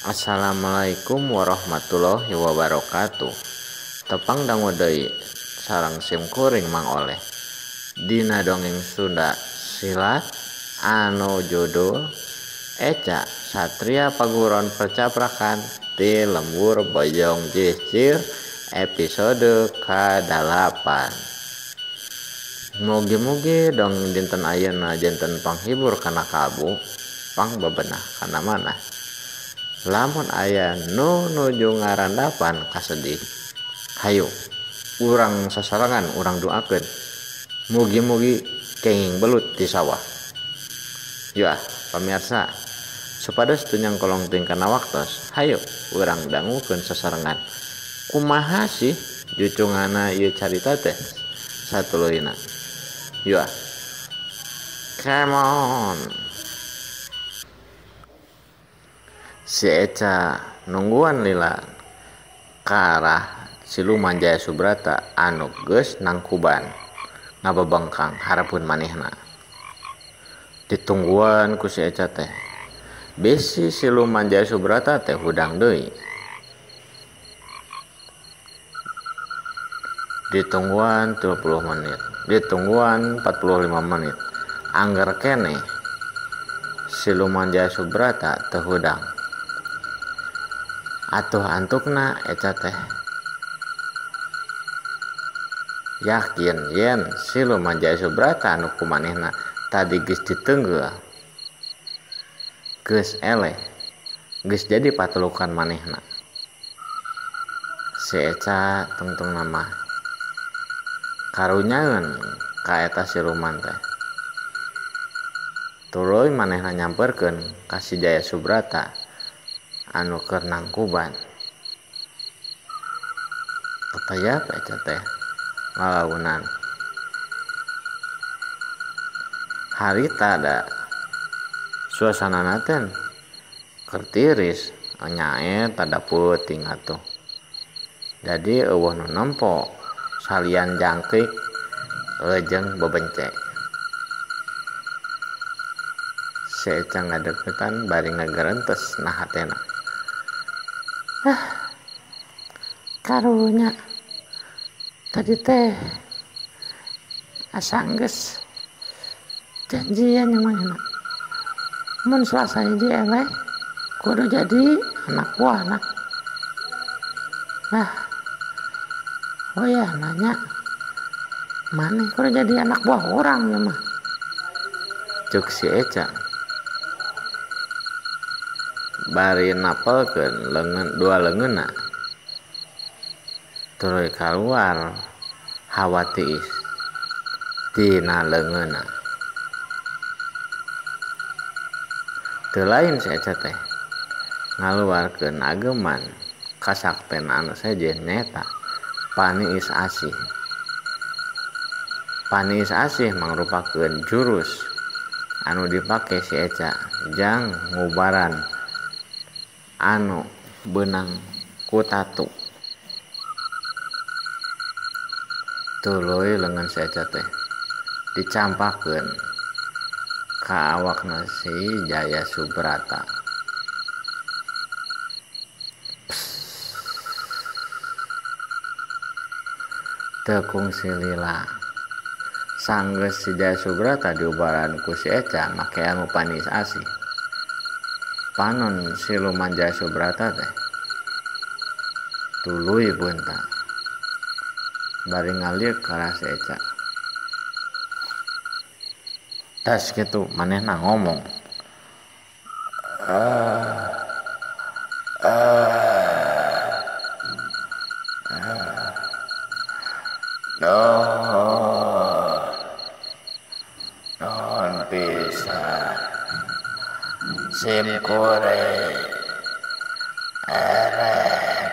Assalamualaikum warahmatullahi wabarakatuh. Tepang dangu deui sareng sim kuring Mang Oleh dina dongeng Sunda silat anu judul Eca Satria Paguron Percaprakan ti Lembur Bojong Cicir episode ka-8. Mugi-mugi dongeng dinten ayeuna janten panghibur kana kalbu, pang bebenah kana manah. Lamun aya nu nuju ngarandapan kasedih, hayu urang sasarengan urang doakeun mugi-mugi kenging belut di sawah. Yuh pamirsa, supados teu nyangkolong teuing kana waktos, hayu urang dangukeun sasarengan. Kumaha sih jucungana ieu carita teh satuluyna? Yuh, come on. Si Eca nungguan lila ka arah siluman Jaya Subrata anu geus nangkuban ngabebengkang hareupeun manehna. Ditungguan ku si Eca teh. Bisi siluman Jaya Subrata teh hudang deui. Ditungguan 30 menit, ditungguan 45 menit. Angger keneh siluman Jaya Subrata teu hudang. Atuh antukna Eca teh yakin yen siluman Jaya Subrata anu ku manehna tadi geus diteunggeuh, geus eleh, geus jadi patelukan manehna. Si Eca tungtungna mah karunyaeun ka eta siluman teh. Tuluy manehna nyamperkeun ka si Jaya Subrata anu keur nangkuban. Ketayap Eca teh lalaunan. Harita da suasanana teh keur tiris, nyaet tada peuting atuh. Jadi eueuh nu nempo salian jangkrik jeung bebence. Si Eca ngadeukeutan bari ngagerentes na hatena. Ah, karunya tadi teh asa geus janjian jeung manehna. Mun Selasa hiji eleh kudu jadi anak buahna. Nah, oh ya nanya maneh kudu jadi anak buah urang ieu mah. Cuk si Eca bari napelkeun leungeun dua leungeunna. Tuluy kaluar hawa tiis tina leungeunna. Teu lain si Eca teh ngaluarkeun ageman kasakten anu sejen nyaeta paniis asih. Paniis asih mangrupakeun jurus anu dipake si Eca jang ngubaran anu beunang ku tatu. Tuluy leungeun si Eca teh dicampakeun ka awakna si Jaya Subrata. Teu kungsi lila sanggeus si Jaya Subrata diubaran ku si Eca make ilmu panis asih. Panon siluman Jaya Subrata teh tuluy beunta bari ngaliuk ka arah si Eca. Tas kitu manehna ngomong, Nuhun pisan sim kuring erek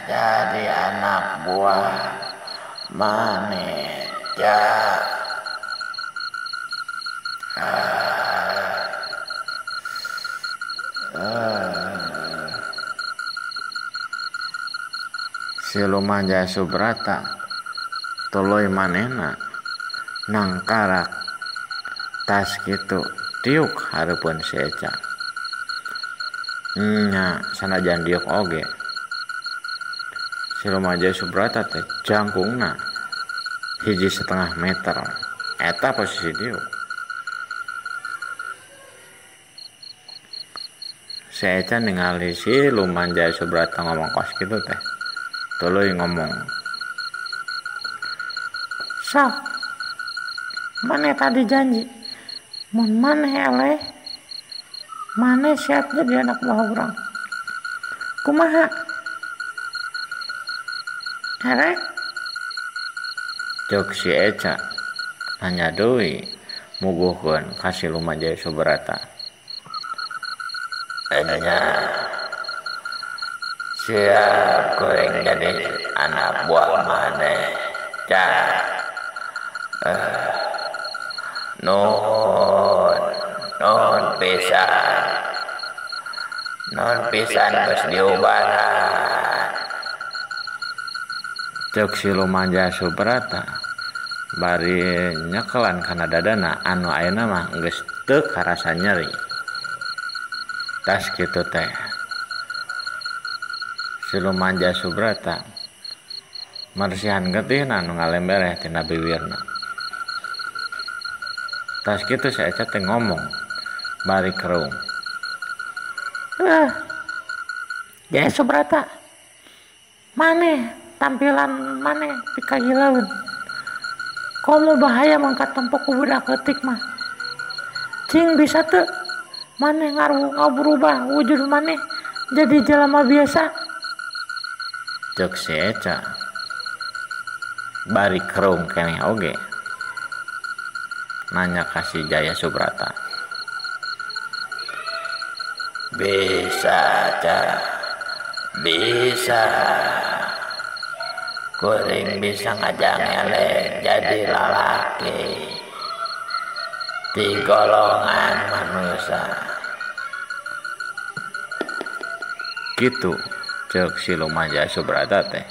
jadi anak buah maneh ja. Siluman Jaya Subrata tuluy manehna nangkarak tas kitu Diuk hareupeun si Eca. Nya sanajan diuk oge. Si Lumajaya Subrata teh jangkungna 1,5 meter. Eta posisi diuk. Si Eca ningali si Lumajaya Subrata ngomong kos kitu teh. Tuluy ngomong. Sok, maneh tadi janji mun maneh eleh, maneh siap jadi anak buah urang. Kumaha? Erek? Cek si Eca nanya deui muguhkeun ka si Lumajaya Subrata. Enya siap kuring jadi anak buah maneh. Ca. Nuhun pisan. Nuhun pisan geus diubaran. Cek si Lumajaya Subrata bari nyekelan kana dadana anu ayeuna mah geus teu karasa nyeri. Tas kitu teh si Lumajaya Subrata mersihan getihna anu ngalembereh tina biwirna. Tas kitu si Eca teh ngomong bari kerung. Jaya Subrata, maneh tampilan maneh pikagilaeun. Komo bahaya mangkat tempo ku budak leutik mah. Cing bisa teu maneh ngaberubah wujud maneh jadi jelema biasa. Cek si Eca bari kerung keneh oge. Nanya ka si Jaya Subrata. Bisa, Ca. Bisa. Kuring bisa ngajang elek jadi lalaki di golongan manusia. Gitu cek si Lumajaya Subrata teh.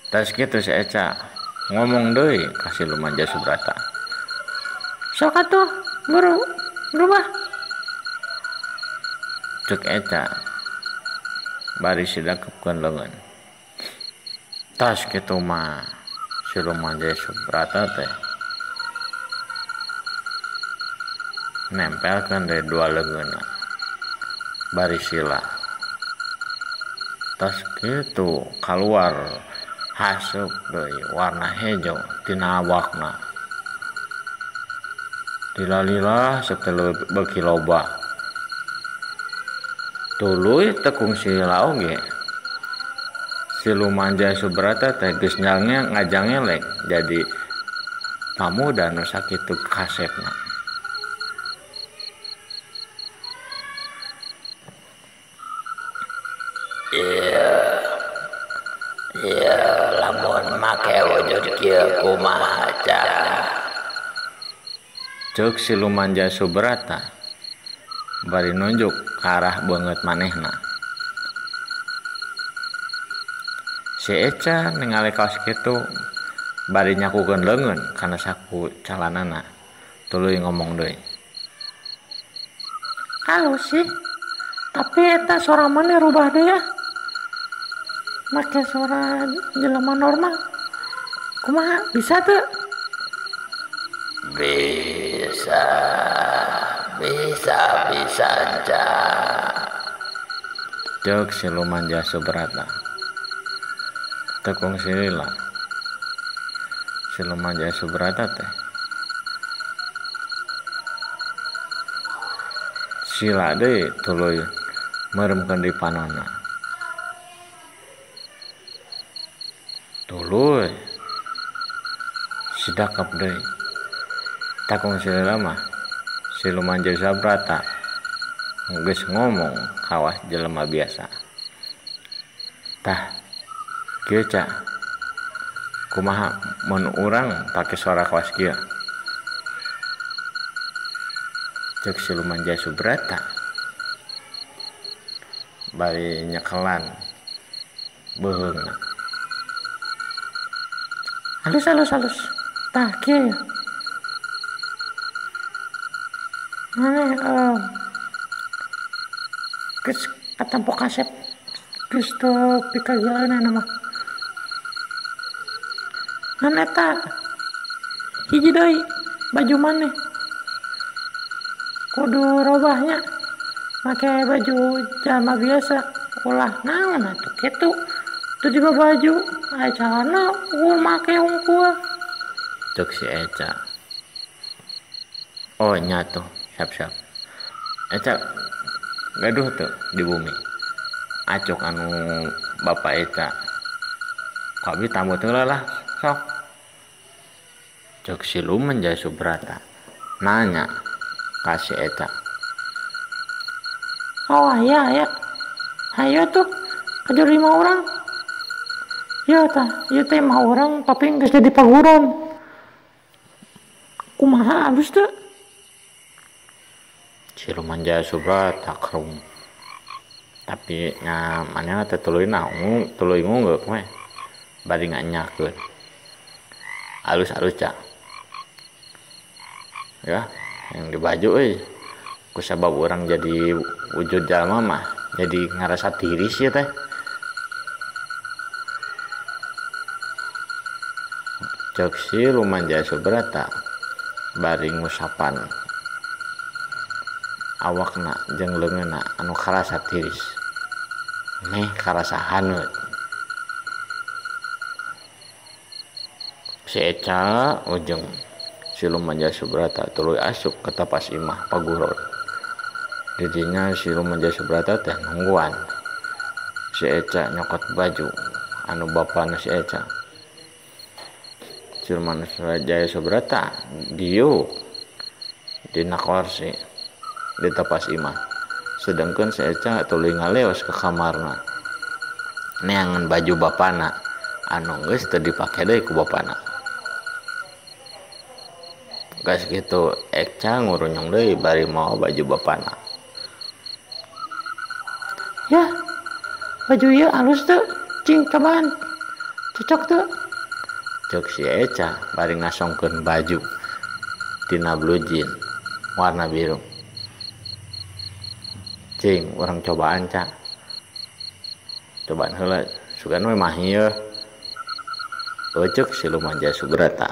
Tas kitu si Eca ngomong deui ka si Lumajaya Subrata. Sok atuh buru berubah. Cek Eca bari sidakepkeun leungeun. Tas kitu mah si Lumajaya Subrata teh nempelkeun deui dua leungeunna bari sila. Tas kitu kaluar haseup deui warna hejo tina awakna. Dilalilah setelah beuki loba. Tuluy tekung sila oge. Si Lumajaya Subrata teh geus ngajangelek jadi pamuda nu sakitu kasepna. Iya, lamun make wujud kieu kumaha Ca? Cek si Lumajaya Subrata bari nunjuk ka arah beungeut manehna. Si Eca ningali kaos kitu bari nyakukeun leungeun kana saku calanana. Tuluy ngomong deui. Alus sih, tapi eta suara maneh rubah deui ya. Make suara jelema normal. Kumaha bisa teu? Bisa, bisa, Ca. Cek si Lumajaya Subrata. Tekung silila. Si Lumajaya Subrata teh sila deui tuluy meuremkeun di panonna. Tuluy sidakep deui. Takung silila mah si Lumajaya Subrata geus ngomong kawas jelema biasa. Tah kieu Ca, kumaha mun urang pake suara kawas kieu? Cek si Lumajaya Subrata bari nyekelan beuheungna. Halus halus halus. Tah kieu. Maneh geus katempo kasep geus teu pikagilaeun ayeuna mah. Ngan eta hiji deui baju maneh kudu robahnya make baju jalma biasa ulah naon atuh kitu teu dibabaju aya calana ukur make hungkul. Cek si Eca. Oh nya tuh, siap-siap. Eca gaduh tuh di bumi acuk anu bapak Eca. Ku abi tambah heula lah sok. Cek si Luman Jaya Subrata nanya ka si Eca. Oh aya aya. Hayo tuh ka jero imah urang. Ieu tah, ieu teh imah urang tapi geus jadi paguron. Kumaha alus teu? Si Luman Jaya Subrata kerung. Tapi nya manehna teh tuluy naung, tuluy ngungeuk we. Bari nganyakeun. Alus-alus cak. Ya, yang di baju euy. Kusabab urang jadi wujud jalma mah jadi ngarasa tiris ya teh. Cek si Luman Jaya Subrata bari ngusapan awakna jeung leungeunna anu karasa tiris meh karasa haneut. Si Eca ujung si Luman Jaya Subrata tuluy asup ka tapas imah paguron. Didinya si Luman Jaya Subrata teh nungguan si Eca nyokot baju anu bapana si Eca. Si Luman Jaya Subrata diuk dina korsi di tapas imah, sedangkan si Eca tuluy ngaleos ke kamarna neangan baju bapana anu geus teu dipake deui ku bapana. Geus kitu Eca ngurunyung deui bari mawa baju bapana. Ya, baju ieu alus teu? Cing cobaan. Cocok teu? Cek si Eca bari ngasongkeun baju tina blue jean warna biru. Cing, urang cobaan ca. Cobaan heula, sugan we mah ieu. Cek si Luman Jaya Subrata.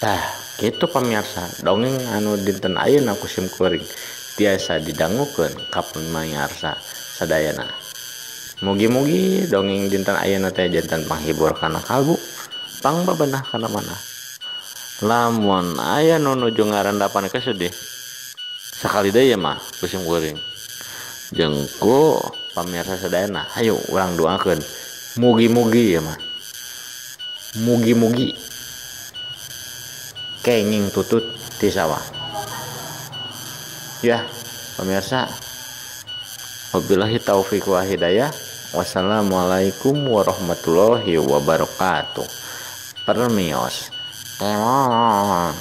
Tah, kitu pamirsa, dongeng anu dinten ayeuna ku sim kuring tiasa didangukeun ka pamirsa sadayana. Mugi-mugi dongeng dinten ayeuna teh janten panghibur kana kalbu, pangbabenah kana manah. Lamun aya nu nuju ngarandapan kesedih, sakali deui mah ku sim kuring jeung ku pamirsa sadayana, hayu urang doakeun mugi-mugi ya mah. Mugi-mugi kenging tutut di sawah. Ya, pemirsa. Wabillahi taufik wa hidayah. Wassalamualaikum warahmatullahi wabarakatuh. Permios. Temon.